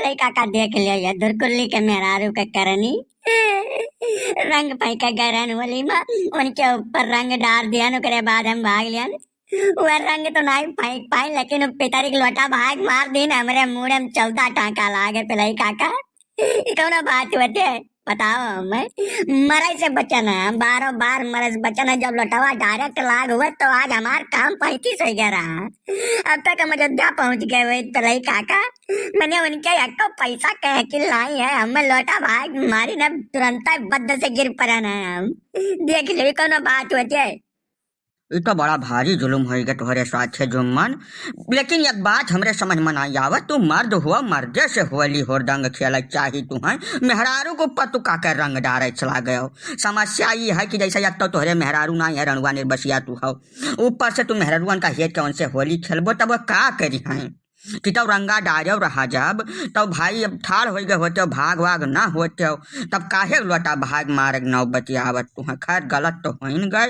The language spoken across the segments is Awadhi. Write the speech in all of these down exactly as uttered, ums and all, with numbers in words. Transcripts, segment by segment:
ए काका, देख लियो ये धुरकुल्ली के मेहरारू के करनी। रंग फेंके गए रहन होली मा, उनके ऊपर रंग डार दिहन, ओकरे बाद हम भाग लिहन। वह रंग तो नाहीं फेंक पाई, लेकिन वो पितरी के लोटा भाग मार दीन, हमरे मूड़े मा चौदह टांका लागे। पिलई काका, ई कौनो बात होते? बताओ हमें, मरे से बचन है, हम बारह बार मरे से बचन है। जब लोटवा direct लाग हुए तो आज हमार काम पैंतीस होइ गया रहा। अब तक हम अयोध्या पहुँच गए हुए, पिलई काका, मने उनके एको पैसा कहे कि लाई है, हमें लोटा भाग मारी न, तुरंत बद्द से गिर पड़न है हम। देख ले, कौनो बात होते? ई तो बड़ा भारी जुलुम होइ गए तोहरे साथे जुम्मन। लेकिन एक बात हमरे समझ में नाहीं आवत, तू मर्द हुआ, मर्दे से होली हुरदंग खेले चाही तू हैं, मेहरारू के ऊपर तू काके रंग डारे चला गयो। समस्या ई है कि जैसे एक तो तोहरे मेहरारू नाहीं है, रंडवा निर्बसिया तू हो, ऊपर से तू मेहरारुअन का हेत के उनसे होली खेलबो, तब वो का करी हैं? कि तब रंगा डारव रहा जब, तब भाई अब ठाड़ होइ गए होते, भाग वाग ना होते, तब काहे लोटा भाग मारे के नौबत आवत तू हैं? खैर, गलत तो होइन गए,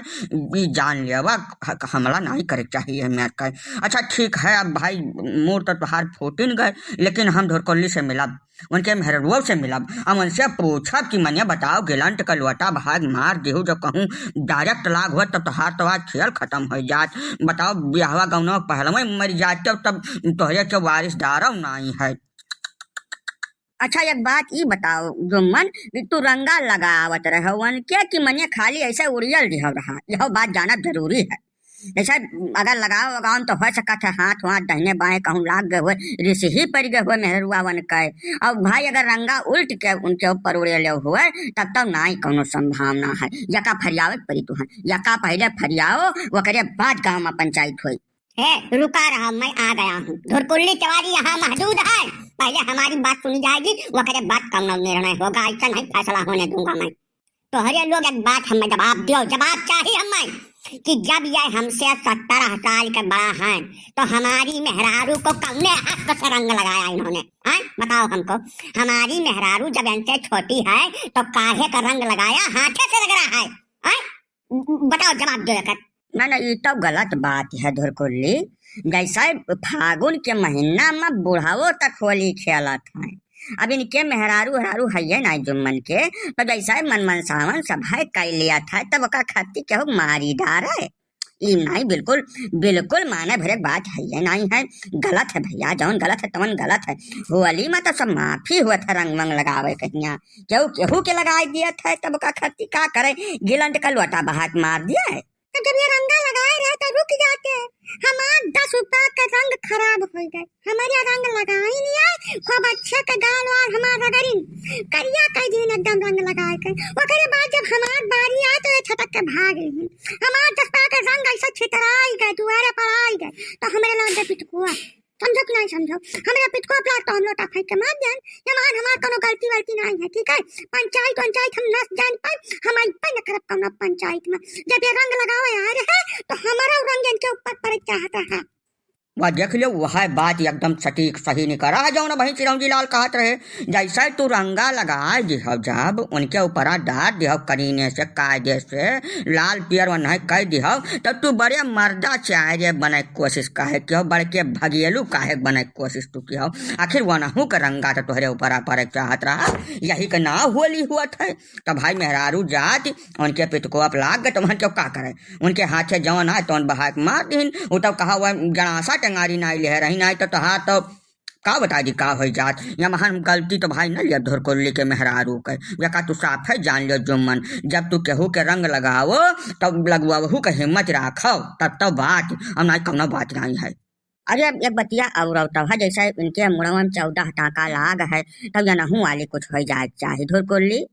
ई जान लेवा, ह-, हमला नाहीं करे के चाहिए मेर का। अच्छा ठीक है, अब भाई मूड़ तो तोहार फूटिन गए, लेकिन हम धुरकुल्ली से मिलब, उनके मेहररुआ से मिलब, हम उनसे पूछब कि मने बताओ, गिलंट का लोटा भाग मार दिहू, जब कहूँ direct लाग होत, तब तोहार तो आज खेल खतम होइ जात। बताओ, बियाहवा गौनवा पहलवे मर जाते, तब तोहरे के वारिस दारव नाहीं है। अच्छा, एक बात ई बताओ जुम्मन, कि तू रंगा लगावत रहो उनके कि मने खाली ऐसे उड़ियल दिहव रहा, यह बात जानब जरूरी है। जैसे अगर लगाओ लगाओ तो हो सकत है हाथ वाथ दहिने बाएं कहूँ लाग गए हुए, रिस ही पड़ गए हुए मेहरुआ वन के। और भाई अगर रंगा उल्ट के उनके ऊपर उड़े ले हुए, तब तो नाई कौनो संभावना है। यका फरियावे के पड़ी तुहन, यका पहले फरियाओ, ओकरे बाद गाँव में पंचायत होई। हे, रुका रहा, मैं आ गया हूँ। धुरकुल्ली तिवारी यहाँ मौजूद है, पहले हमारी बात सुनी जाएगी, ओकरे बाद कौनो निर्णय होगा। ऐसा नहीं फैसला होने दूंगा मैं। तोहरे लोग एक बात हमें जवाब दियो, जवाब चाही हमें कि जब ये हमसे सत्रह साल के बड़ा हैं तो हमारी मेहरारू को कौने हक से रंग लगाया इन्होंने, हैं? बताओ हमको, हमारी मेहरारू जब इनसे छोटी है तो काहे का रंग लगाया, हाथे से रगड़ा है, हैं? बताओ, जवाब दो एकर। ना, ना, ई तो गलत बात है धुरकुल्ली। जैसे फागुन के महीना में बुढ़ाओ तक होली खेलत है, अब इनके मेहरारू हरारू हइये नाई जुम्मन के, तो जैसे मन मनसावन सब है कई लिया था, तब ओका खातिर केहू मारी डारे। ई नाई, बिल्कुल, बिल्कुल माने भरे बात हइये नाई है। गलत है भैया, जौन गलत है तवन गलत है। होली में तो सब माफी हुआ था, रंग वंग लगावे कहिया, केहू केहू के लगाई दिया था, तब ओका खातिर का करे, गिलंट का लोटा बहा के मार दिया है। तो जब ये रंगा लगाए रहे तो रुक जाते। हमार दस रुपया का रंग खराब हो गए, हमारे रंग लगाई नहीं आए, खूब अच्छे के गाल वाल हमार रगड़िन, करिया कई दिन एकदम रंग लगाए के। ओकरे बाद जब हमार बारी आए तो ये छटक के भाग गई। हमार दस रुपया का रंग ऐसा छितराई गए, दुआरे पर आई गए, तो हमरे लग गए पिटकुआ। समझो कि नहीं समझो? हमरे पिटकुआ प्लाट तो हम लोटा फेंक के मार जान, ये मान हमार कोनो गलती वलती नहीं है, ठीक है? पंचायत वंचायत हम नस जान पर, हम आई पर न करब कोनो पंचायत में। जब ये रंग लगावे आ रहे हैं, तो हमारा रंग इनके ऊपर पड़े चाहता है। वाह, देख लियो, वह बात एकदम सटीक सही निकरा है, जौन अबहीं चिरौंजी लाल कहत रहे। जैसे तू रंगा लगाए दिहव, जब उनके ऊपरा डार दिहव करीने से, कायदे से, लाल पियर वन्है कह दिहव, तब तू बड़े मर्दा चाहे बने कोशिश काहे किहव, बड़के भगेलू काहे बने कोशिश तू किहव। आखिर वनहू के रंगा तो तोहरे ऊपरा पड़े चाहत रहा, यही के नाव होली हुअत है। तब भाई मेहरारू जात उनके पिटको अब लाग गए, तो मन क्यों का करे, उनके हाथे जौन आए तौन बहा के मार दीन। उ तब कहा हुआ गणासा टंगारी नाई ले रही, नाई तो तोहार तो का बता दी का होइ जात। या महान गलती तो भाई न लिया धुरकुल्ली के मेहरारू के, या का तू साफ है जान लियो जुम्मन, जब तू केहू के रंग लगावो तब लगवावहू के हिम्मत राखो, तब तो बात, अब नाई कौनो बात नाई है। अरे अब एक बतिया और तब है, जैसे इनके मुड़वा में चौदह टाका लाग है, तब या नहू वाली कुछ होइ जाए चाही धुरकुल्ली।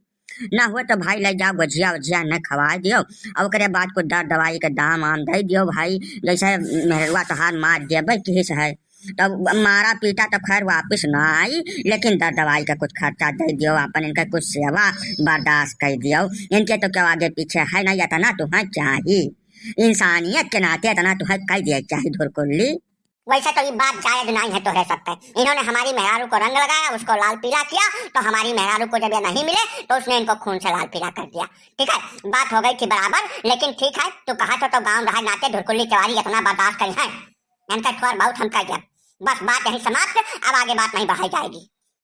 ना हुए तो भाई ले जाओ गुझिया उझिया न खवा दियो, और ओकरे बाद कुछ दर दवाई के दाम आम दे दियो भाई, जैसे मेहरुआ तोहार मार देबे किहिस है। तब मारा पीटा तो खैर वापस ना आई, लेकिन दर दवाई का कुछ खर्चा दे दियो, अपन इनका कुछ सेवा बर्दाश्त कर दियो। इनके तो क्यों आगे पीछे है ना, इतना तुम्हें चाही, इंसानियत के नाते इतना तुम्हें कर दिया चाही धुरकुल्ली। वैसे तो ये बात जायज नहीं है तोहरे सब पे। इन्होंने हमारी मेहरारू को रंग लगाया, उसको लाल पीला किया, तो हमारी मेहरारू को जब ये नहीं मिले तो उसने इनको खून से लाल पीला कर दिया। ठीक है, बात हो गई थी बराबर, लेकिन ठीक है, तू कहा तो, तो गाँव रहा नाते धुरकुल्ली तिवारी इतना बर्दाश्त करी है, इनका थोड़ा बहुत हम कर दिया। बस बात यही समाप्त, अब आगे बात नहीं बढ़ाई जाएगी।